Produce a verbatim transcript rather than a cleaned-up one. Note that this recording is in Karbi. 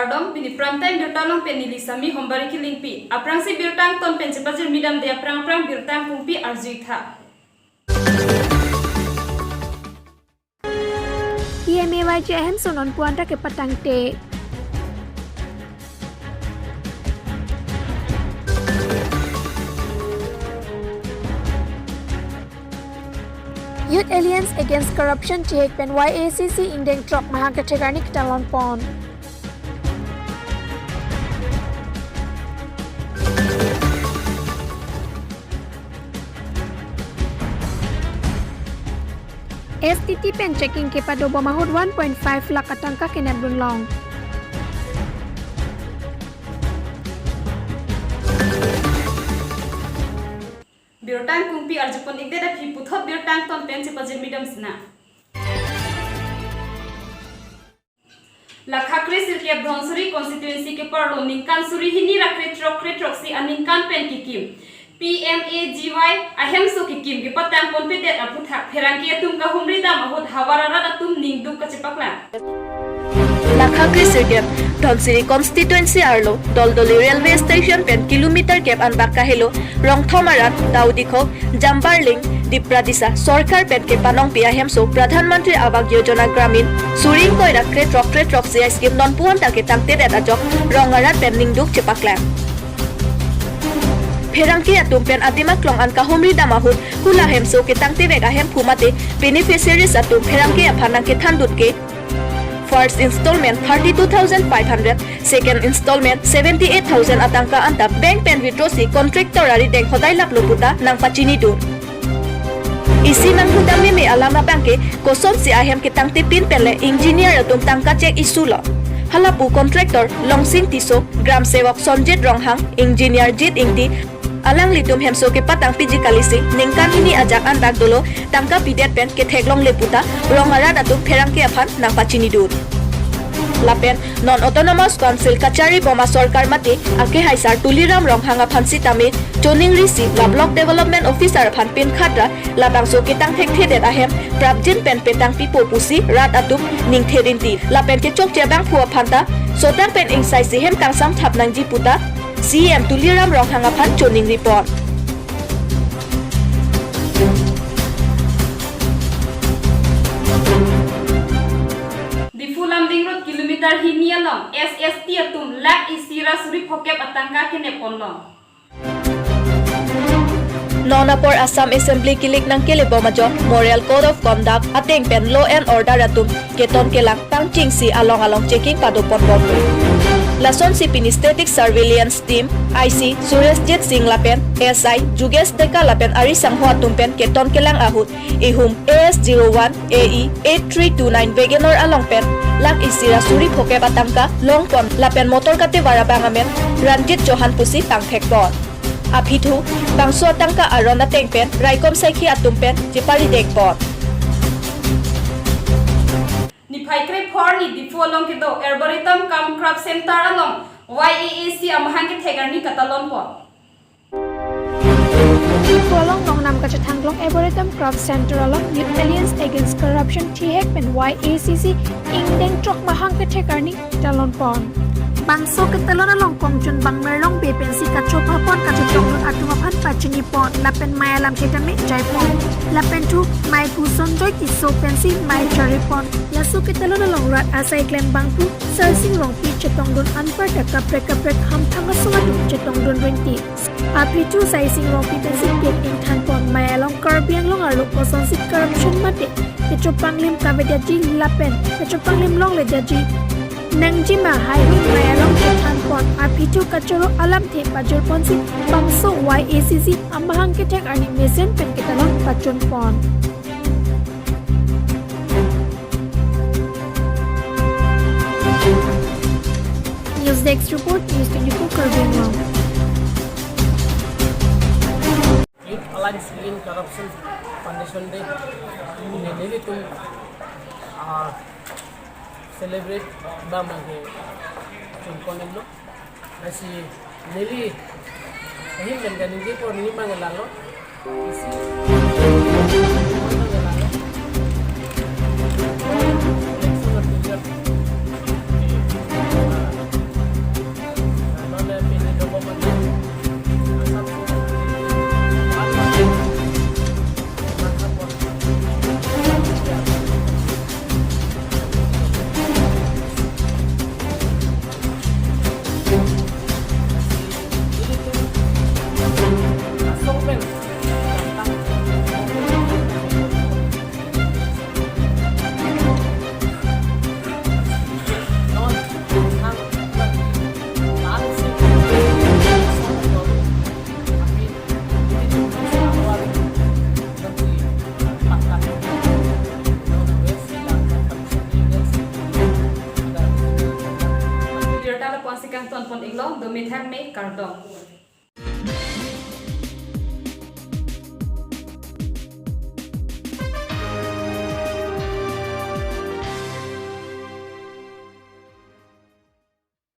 Kardom, pini prime time birta along pen neli Sami Hombari Kilingpi. Aphrangsi birta angton pen chepajirmi damde aphrang aphrang birta angkungpi arjutha. P M A Y G ahemso non puan ta kepatangte. Youth Alliance Against Corruption, TIAC pen Y A C C ingdeng throk mahang kethek arni ketalon pon. S T T pen checking kepadobom ahut one point five lakh atangka kenep dunlong. Birta angkungpi arjupon-ikdet aphi puthot birta angton pen chepajirmi dam sinang. Lakha kre sirkep Dhansiri constituency keparlo ningkan suri hini ra kre throk kre throksi aningkan pen kekim P M A G Y ahemso kekim kepatang ponpedet aphuthak pherangke atum kahumri dam ahut havar arat atum ningduk kachepaklang. Lakha kre sirkep Dhansiri constituency arlo Doldoli railway station pen kilometer kep anbak kahelo Rongthom arat, Daodikhok, Jambarling, Dipradisa sorkar pen kepanongpi ahemso Pradhan Mantri Awas Yojana Gramin suri ingkoi ra kre throk kre throksi a-scheme non puan ta ketangtedet ajok rong arat pen ningduk chepaklang. Pherangke atum pen adim aklong an kahumri dam ahut hula hemso ketangtevek ahemphu mate beneficiaries atum pherangke aphan nangkethandun ke first installment thirty-two thousand five hundred, second installment seventy-eight thousand atangka anta bank pen withdraw si contractor arideng hodai laplo puta nangpachinidun. Isi nanghuda meme alam abangke kosonsi ahem ketangtepin penle engineer atum tangka check isulo. Halapu contractor Longsing Tisso, Gram Sevok Sonjit Ronghang, engineer Jit Ingti, alanglitum hemso kepatangpiji kalisi ningkan hini ajak anbak dolo tangka pidet pen ketheklongle puta rong arat atum pherangke aphan nangpachinidun. Lapen non Autonomous Council kachari bom asorkar mate akehaisar Tuliram Ronghang aphan sitame choningrisi la block development officer aphan pinkhat ra labangso ketang thekthedet ahem prapjin pen petang pipo pusi rat atum ningthe rinti. Lapen kechokche abangphu aphan ta sotang pen ingsaisi hem kangsam thap nangji puta C E M Tuliram Ronghang aphan choningripon. Diphu Lumding Road kilometer hini along S S T atum lakh isi ra suri phokep atangka kenep ponlong. Non apor Assam Assembly kilik nangkelebom ajok Moral Code of Conduct ateng pen Law and Order atum keton kelang pangchingsi along along checking padopon bomlo. Lasonsi pini Static Surveillance Team I C Sureshjit Singh lapen S I Jugesh Deka lapen ari sangho atum pen keton kelang ahut ihum A S zero one A E eight three two nine Wagoner along pen lakh isi ra suri phokep atangka longpon lapen motor katevar abang amen Ranjit Chauhan pusi pangthekpon. Apithu bangso atangka aron ateng pen raikom saikhi atum pen cheparidengpon. Niphai krepho arni Diphu along kedo Arboretum cum Craft Center along Y A A C amahang kethek arni katalonpon. Diphu along nongnam kachethanglong Arboretum Craft Center along Youth Alliance Against Corruption, TIAC pen Y A C C ingdeng throk mahang kethek arni talonpon. Bangso ketalon along kongjun bang Merlong Bey pensi kachopapon kachechonglun atum aphan pachinipon lapen mei alam chetame jaipon. Lapen thu meiphu Sonjoy Tisso pensi mei charipon. Laso ketalon along rat asai klem bangphu Sarsing Rongpi chetongdun anparta kaprek kaprek hamphang asong atum chetongdun rinti. Apithu Sarsing Rongpi pensi pin ingthanpon mei along Karbi Anglong arlo kosonsi corruption mate kechopanglim kavedetji lapen kechopanglim longledetji nangji ma haihui mei along chethanpon. Apithu kachoro alamthe pajirponsi bangso Y A C C amahang kethek arni mesen pen ketalon pachunpon. News Desk Report, News twenty-four Karbi Anglong. Youth Alliance Against Corruption Foundation Day. Pini nelitum, ah, celebrate bang bang ke chunpon lo. Lasi neli ahin pen kaningje por neli mang lalo. Isi mang lalo. Election period. kardom.